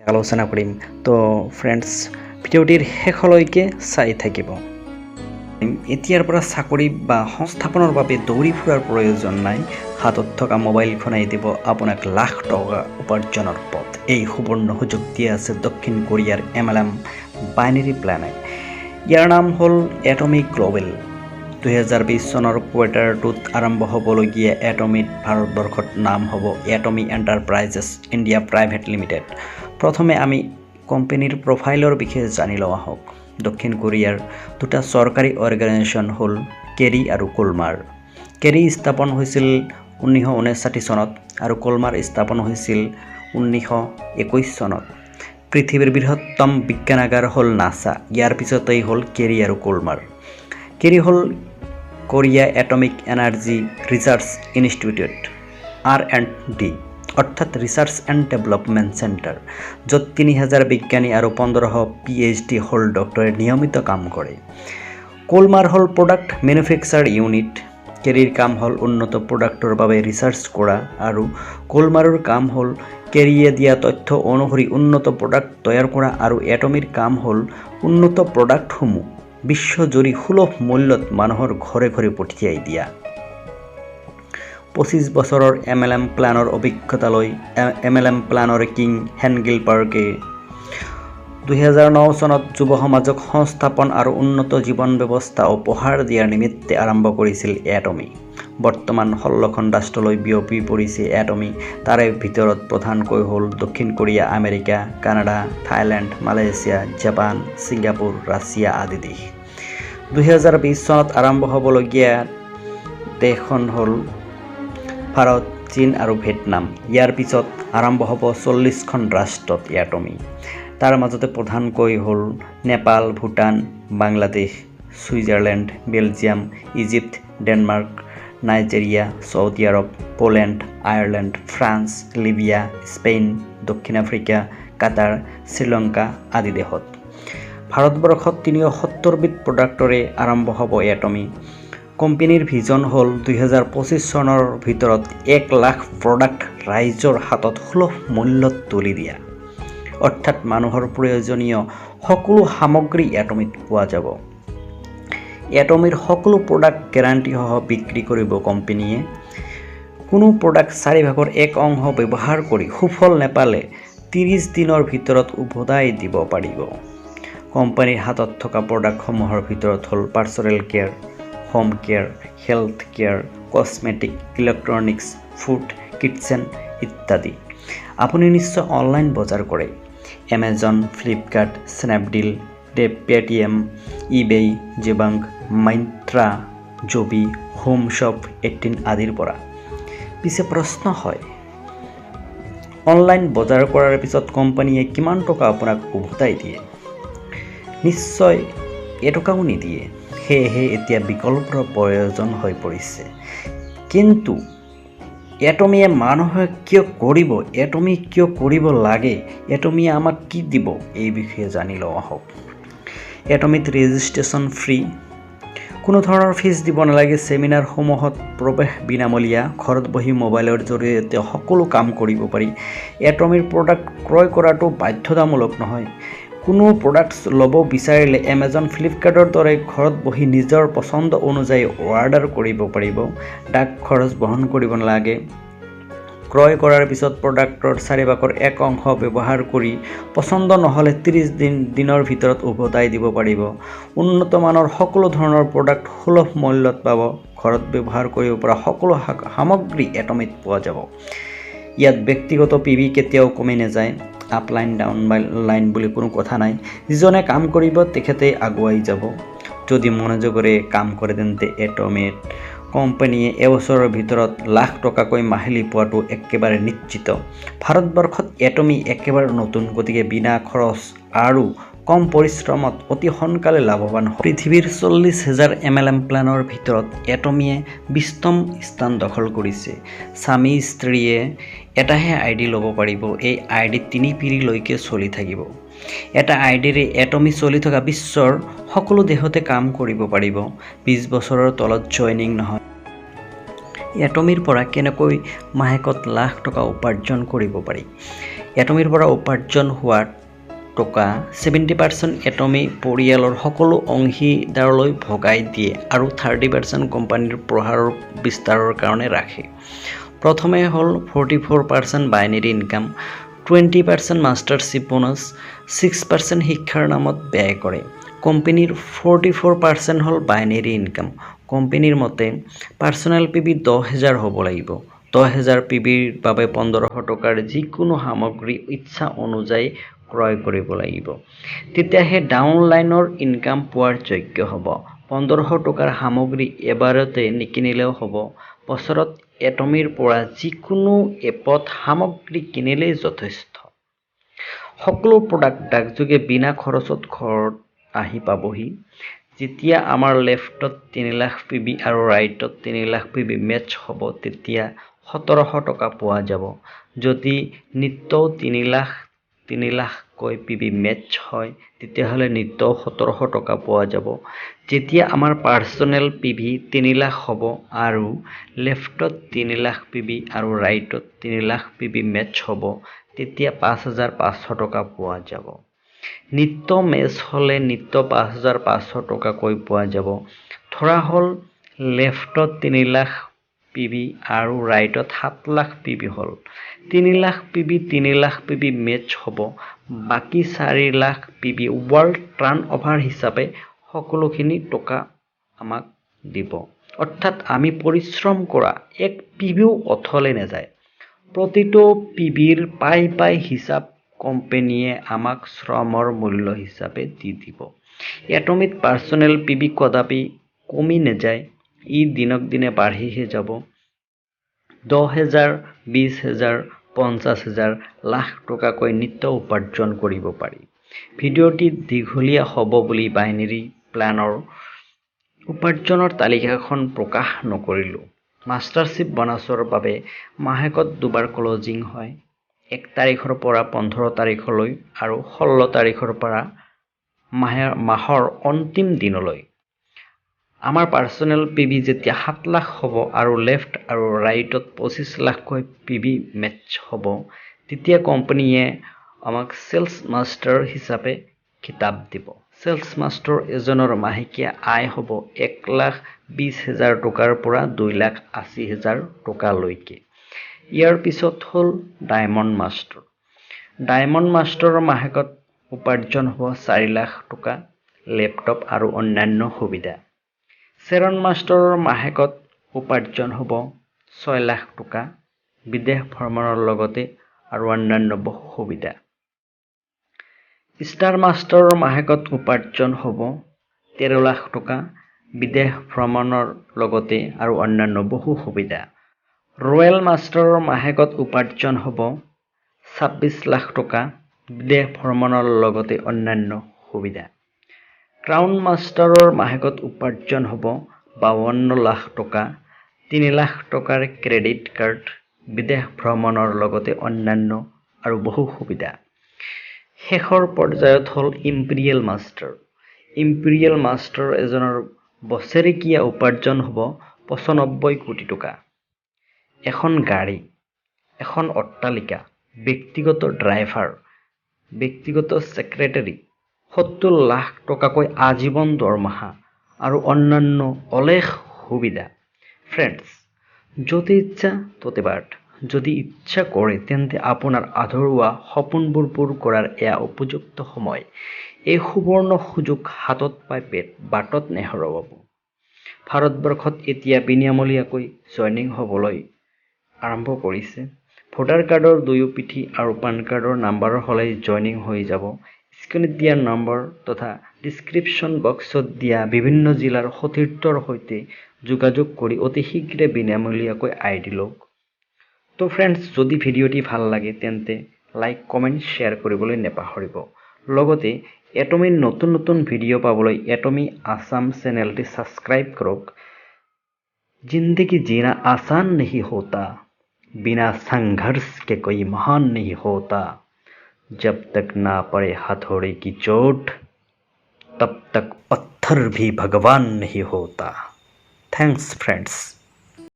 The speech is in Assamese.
আলোচনা কৰিম। তো ফ্ৰেণ্ডছ, ভিডিঅ'টিৰ শেষলৈকে চাই থাকিব। এতিয়াৰ পৰা চাকৰি বা সংস্থাপনৰ বাবে দৌৰি ফুৰাৰ প্ৰয়োজন নাই। হাতত থকা মোবাইলখনেই দিব আপোনাক লাখ টকা উপাৰ্জনৰ পথ। এই সুবৰ্ণ সুযোগ দিয়া আছে দক্ষিণ কোৰিয়াৰ এমএলএম বাইনেৰী প্লেনে। ইয়াৰ নাম হ'ল এটমি গ্ল'বেল। 2020 চনৰ কোৱাৰ্টাৰ টুত আৰম্ভ হ'বলগীয়া এটমিত ভাৰতবৰ্ষত নাম হ'ব এটমি এণ্টাৰপ্ৰাইজেছ ইণ্ডিয়া প্ৰাইভেট লিমিটেড। প্ৰথমে আমি কোম্পানীৰ প্ৰফাইলৰ বিষয়ে জানি লওঁ আহক। দক্ষিণ কোৰিয়াৰ দুটা চৰকাৰী অৰ্গেনাইজেশ্যন হ'ল কেৰি আৰু কোলমাৰ। কেৰি স্থাপন হৈছিল 1959 চনত আৰু কোলমাৰ স্থাপন হৈছিল 1921 চনত। পৃথিৱীৰ বৃহত্তম বিজ্ঞানাগাৰ হ'ল নাছা। ইয়াৰ পিছতেই হ'ল কেৰি আৰু কোলমাৰ। কেৰি হ'ল Korea atomic energy research institute, R and D, অৰ্থাৎ ৰিচাৰ্চ এণ্ড ডেভেলপমেণ্ট চেণ্টাৰ, য'ত 3000 বিজ্ঞানী আৰু 1500 পিএইচডি হোল্ড ডক্টৰে নিয়মিত কাম কৰে। কোলমাৰ হ'ল প্ৰডাক্ট মেনুফেকচাৰ ইউনিট। কেৰিৰ কাম হ'ল উন্নত প্ৰডাক্টৰ বাবে ৰিচাৰ্চ কৰা আৰু কোলমাৰৰ কাম হ'ল কেৰিয়ে দিয়া তথ্য অনুসৰি উন্নত প্ৰডাক্ট তৈয়াৰ কৰা আৰু এটমিৰ কাম হ'ল উন্নত প্ৰডাক্টসমূহ বিশ্বজুৰি সুলভ মূল্যত মানুহৰ ঘৰে ঘৰে পঠিয়াই দিয়া। 25 বছৰৰ এমএলএম প্লানৰ অভিজ্ঞতা লৈ এমএলএম প্লানৰ কিং হেনগিল পাৰ্কে 2009 চনত যুৱ সমাজক সংস্থাপন আৰু উন্নত জীৱন ব্যৱস্থা উপহাৰ দিয়াৰ নিমিত্তে আৰম্ভ কৰিছিল এটমি। বৰ্তমান 16খন ৰাষ্ট্ৰলৈ বিয়পি পৰিছে এটমি। তাৰে ভিতৰত প্ৰধানকৈ হ'ল দক্ষিণ Korea, America, Canada, Thailand, Malaysia, Japan, Singapore, Russia আদি দেশ। 2020 চনত আৰম্ভ হ'বলগীয়া দেশখন হ'ল ভাৰত, চীন আৰু ভিয়েটনাম। ইয়াৰ পিছত আৰম্ভ হ'ব 40খন ৰাষ্ট্ৰত এটমি। তাৰ মাজতে প্ৰধানকৈ হ'ল Nepal, Bhutan, Bangladesh, Switzerland, Belgium, Egypt, Denmark, Nigeria, Saudi আৰৱ, Poland, Ireland, France, Libya, Spain, দক্ষিণ আফ্ৰিকা, কাটাৰ, শ্ৰীলংকা আদি দেশত। ভাৰতবৰ্ষত 370বিধ প্ৰডাক্টৰে আৰম্ভ হ'ব এটমি। কোম্পানীৰ ভিজন হ'ল 2025 চনৰ ভিতৰত 1 লাখ প্ৰডাক্ট ৰাইজৰ হাতত সুলভ মূল্যত তুলি দিয়া। অৰ্থাৎ মানুহৰ প্ৰয়োজনীয় সকলো সামগ্ৰী এটমিত পোৱা যাব। এটমিৰ সকলো প্ৰডাক্ট গেৰাণ্টিসহ বিক্ৰী কৰিব কোম্পানীয়ে। কোনো প্ৰডাক্ট চাৰি ভাগৰ এক অংশ ব্যৱহাৰ কৰি সুফল নেপালে 30 দিনৰ ভিতৰত উভতাই দিব পাৰিব। কোম্পানীৰ হাতত থকা প্ৰডাক্টসমূহৰ ভিতৰত হ'ল personal care, home care, health care, cosmetic, electronics, food, kitchen ইত্যাদি। আপুনি নিশ্চয় অনলাইন বজাৰ কৰে। Amazon, Flipkart, Snapdeal, Paytm, eBay, Jabong, Myntra, জবি, হোম শ্বপ 18 আদিৰ পৰা। পিছে প্ৰশ্ন হয়, অনলাইন বজাৰ কৰাৰ পিছত কোম্পানীয়ে কিমান টকা আপোনাক উভতাই দিয়ে? নিশ্চয় এটকাও নিদিয়ে। সেয়েহে এতিয়া বিকল্পৰ প্ৰয়োজন হৈ পৰিছে। কিন্তু এটমিয়ে মানুহে কিয় কৰিব, এটমি কিয় কৰিব লাগে, এটমিয়ে আমাক কি দিব, এই বিষয়ে জানি লওঁ আহক। এটমিত ৰেজিষ্ট্ৰেশ্যন ফ্ৰী, কোনো ধৰণৰ ফিজ দিব নালাগে। ছেমিনাৰসমূহত প্ৰৱেশ বিনামূলীয়া। ঘৰত বহি মোবাইলৰ জৰিয়তে সকলো কাম কৰিব পাৰি। এটমিৰ প্ৰডাক্ট ক্ৰয় কৰাটো বাধ্যতামূলক নহয়। কোনো প্ৰডাক্টছ ল'ব বিচাৰিলে এমেজন, ফ্লিপকাৰ্টৰ দৰে ঘৰত বহি নিজৰ পচন্দ অনুযায়ী অৰ্ডাৰ কৰিব পাৰিব। ডাক খৰচ বহন কৰিব নালাগে। ক্ৰয় কৰাৰ পিছত প্ৰডাক্টৰ চাৰিভাগৰ এক অংশ ব্যৱহাৰ কৰি পচন্দ নহ'লে 30 দিনৰ ভিতৰত উভতাই দিব পাৰিব। উন্নত মানৰ সকলো ধৰণৰ প্ৰডাক্ট সুলভ মূল্যত পাব। ঘৰত ব্যৱহাৰ কৰিব পৰা সকলো সামগ্ৰী এটমিত পোৱা যাব। ইয়াত ব্যক্তিগত পিভি কেতিয়াও কমি নাযায়। আপলাইন, ডাউন লাইন বুলি কোনো কথা নাই। যিজনে কাম কৰিব, তেখেতে আগুৱাই যাব। যদি মনোযোগেৰে কাম কৰে, তেন্তে এটমিত কোম্পানীয়ে এবছৰৰ ভিতৰত লাখ টকাকৈ মাহিলী পোৱাটো একেবাৰে নিশ্চিত। ভাৰতবৰ্ষত এটমি একেবাৰে নতুন, গতিকে বিনা খৰচ আৰু কম পৰিশ্ৰমত অতি সোনকালে লাভৱান। পৃথিৱীৰ 40,000 এমএলএম প্লেনৰ ভিতৰত এটমিয়ে 20তম স্থান দখল কৰিছে। স্বামী স্ত্ৰীয়ে এটাহে আইডি ল'ব পাৰিব। এই আইডি তিনি পিঢ়িলৈকে চলি থাকিব। এটা আইডিৰে এটমি চলি থকা বিশ্বৰ সকলো দেশতে কাম কৰিব পাৰিব। 20 বছৰৰ তলত জইনিং নহয়। এটমিৰ পৰা কেনেকৈ মাহেকত লাখ টকা উপাৰ্জন কৰিব পাৰি? এটমিৰ পৰা উপাৰ্জন হোৱা টকা 70% এটমি পৰিয়ালৰ সকলো অংশীদাৰলৈ ভগাই দিয়ে আৰু 30% কোম্পানীৰ প্ৰসাৰৰ বিস্তাৰৰ কাৰণে ৰাখে। প্ৰথমে হ'ল 44% binary income, 20% mastership bonus, 6% শিক্ষাৰ নামত ব্যয় কৰে। কোম্পানীৰ 44% হ'ল বাইনেৰী ইনকাম। কোম্পানীৰ মতে পাৰ্চনেল পিভি 10,000 হ'ব লাগিব। 10,000 পিভিৰ বাবে 1,500 টকাৰ যিকোনো সামগ্ৰী ইচ্ছা অনুযায়ী ক্ৰয় কৰিব লাগিব, তেতিয়াহে ডাউনলাইনৰ ইনকাম পোৱাৰ যোগ্য হ'ব। 1,500 টকাৰ সামগ্ৰী এবাৰতে নিকিনিলেও হ'ব। বছৰত এটমিৰ পৰা যিকোনো এপদ সামগ্ৰী কিনিলেই যথেষ্ট। সকলো প্ৰডাক্ট ডাকযোগে বিনা খৰচত ঘৰত আহি পাবহি। যেতিয়া আমাৰ লেফ্টত 3 লাখ পিভি আৰু ৰাইটত 3 লাখ পিভি মেটচ হ'ব, তেতিয়া 1,700 টকা পোৱা যাব। যদি নিতৌ 3 লাখ 3 লাখকৈ পিভি মেটচ হয়, তেতিয়াহ'লে নিতৌ 1,700 টকা পোৱা যাব। যেতিয়া আমাৰ পাৰ্চনেল পিভি 3 লাখ হ'ব আৰু লেফ্টত 3 লাখ পিভি আৰু ৰাইটত 3 লাখ পিভি মেটচ হ'ব, তেতিয়া 5,500 টকা পোৱা যাব। নিত্য মেচ হ'লে নিত্য 5,500 টকাকৈ পোৱা যাব। ধৰা হ'ল লেফ্টত 3 লাখ পিভি আৰু ৰাইটত 7 লাখ পিভি হ'ল। 3 lakh PV 3 lakh PV match হ'ব। বাকী 4 লাখ পিভি ৱৰ্ল্ড টাৰ্ণ অভাৰ হিচাপে সকলোখিনি টকা আমাক দিব। অৰ্থাৎ আমি পৰিশ্ৰম কৰা এক পিভিও অথলে নাযায়। প্ৰতিটো পিভিৰ পাই পাই হিচাপ কোম্পেনীয়ে আমাক শ্ৰমৰ মূল্য হিচাপে দি দিব। এটমিত পাৰ্চনেল পিভি কদাপি কমি নাযায়, ই দিনক দিনে বাঢ়িহে যাব। 10,000, 20,000, 50,000, লাখ টকাকৈ নিত্য উপাৰ্জন কৰিব পাৰি। ভিডিঅ'টি দীঘলীয়া হ'ব বুলি বাইনেৰী প্লেনৰ উপাৰ্জনৰ তালিকাখন প্ৰকাশ নকৰিলোঁ। মাষ্টাৰশ্বিপ বনাছৰ বাবে মাহেকত দুবাৰ ক্লজিং হয়, 1 তাৰিখৰ পৰা 15 তাৰিখলৈ আৰু 16 তাৰিখৰ পৰা মাহৰ অন্তিম দিনলৈ। আমাৰ পাৰ্চনেল পিভি যেতিয়া 7 লাখ হ'ব আৰু লেফ্ট আৰু ৰাইটত 25 লাখকৈ পিভি মেটচ হ'ব, তেতিয়া কোম্পানীয়ে আমাক চেলছ মাষ্টাৰ হিচাপে খিতাপ দিব। চেলছ মাষ্টাৰ এজনৰ মাহেকীয়া আয় হ'ব 1,20,000 টকাৰ পৰা 2,80,000 টকালৈকে। ইয়াৰ পিছত হ'ল ডায়মণ্ড মাষ্টাৰ। ডায়মণ্ড মাষ্টাৰৰ মাহেকত উপাৰ্জন হ'ব 4 লাখ টকা, লেপটপ আৰু অন্যান্য সুবিধা। শ্বেৰন মাষ্টাৰৰ মাহেকত উপাৰ্জন হ'ব 6 লাখ টকা, বিদেশ ভ্ৰমণৰ লগতে আৰু অন্যান্য বহু সুবিধা। ষ্টাৰ মাষ্টাৰৰ মাহেকত উপাৰ্জন হ'ব 13 লাখ টকা, বিদেশ ভ্ৰমণৰ লগতে আৰু অন্যান্য বহু সুবিধা। ৰয়েল মাষ্টাৰৰ মাহেকত উপাৰ্জন হ'ব 26 লাখ টকা, বিদেশ ভ্ৰমণৰ লগতে অন্যান্য সুবিধা। ক্ৰাউন মাষ্টাৰৰ মাহেকত উপাৰ্জন হ'ব 52 লাখ টকা, 3 লাখ টকাৰ ক্ৰেডিট কাৰ্ড, বিদেশ ভ্ৰমণৰ লগতে অন্যান্য আৰু বহু সুবিধা। শেষৰ পৰ্যায়ত হ'ল ইম্পেৰিয়েল মাষ্টাৰ। ইম্পেৰিয়েল মাষ্টাৰ এজনৰ বছেৰেকীয়া উপাৰ্জন হ'ব 95 কোটি টকা। এখন গাড়ী, এখন অট্টালিকা, ব্যক্তিগত ড্ৰাইভাৰ, ব্যক্তিগত ছেক্ৰেটাৰী, 70 লাখ টকাকৈ আজীৱন দৰমহা আৰু অন্যান্য অলেখ সুবিধা। ফ্ৰেণ্ডছ, য'তে ইচ্ছা ত'তে বাট। যদি ইচ্ছা কৰে, তেন্তে আপোনাৰ আধৰুৱা সপোনবোৰ পূৰ কৰাৰ এয়া উপযুক্ত সময়। এই সুবৰ্ণ সুযোগ হাতত পাই পেট বাটত নেহেৰুৱাব। ভাৰতবৰ্ষত এতিয়া বিনামূলীয়াকৈ জইনিং হ'বলৈ আৰম্ভ কৰিছে। ভোটাৰ কাৰ্ডৰ দুয়ো পিঠি আৰু পান কাৰ্ডৰ নাম্বাৰ হ'লেই জইনিং হৈ যাব। স্ক্ৰীণত দিয়া নম্বৰ তথা ডিছক্ৰিপশ্যন বক্সত দিয়া বিভিন্ন জিলাৰ সতীৰ্থৰ সৈতে যোগাযোগ কৰি অতি শীঘ্ৰে বিনামূলীয়াকৈ আই ডি লওক। তো ফ্ৰেণ্ডছ, যদি ভিডিঅ'টি ভাল লাগে, তেন্তে লাইক, কমেণ্ট, শ্বেয়াৰ কৰিবলৈ নেপাহৰিব। লগতে এটমিৰ নতুন নতুন ভিডিঅ' পাবলৈ এটমি আছাম চেনেলটি ছাবস্ক্ৰাইব কৰক। जिंदगी जीना आसान नहीं होता, बिना संघर्ष के कोई महान नहीं होता। जब तक ना पड़े हथौड़े की चोट, तब तक पत्थर भी भगवान नहीं होता। Thanks friends.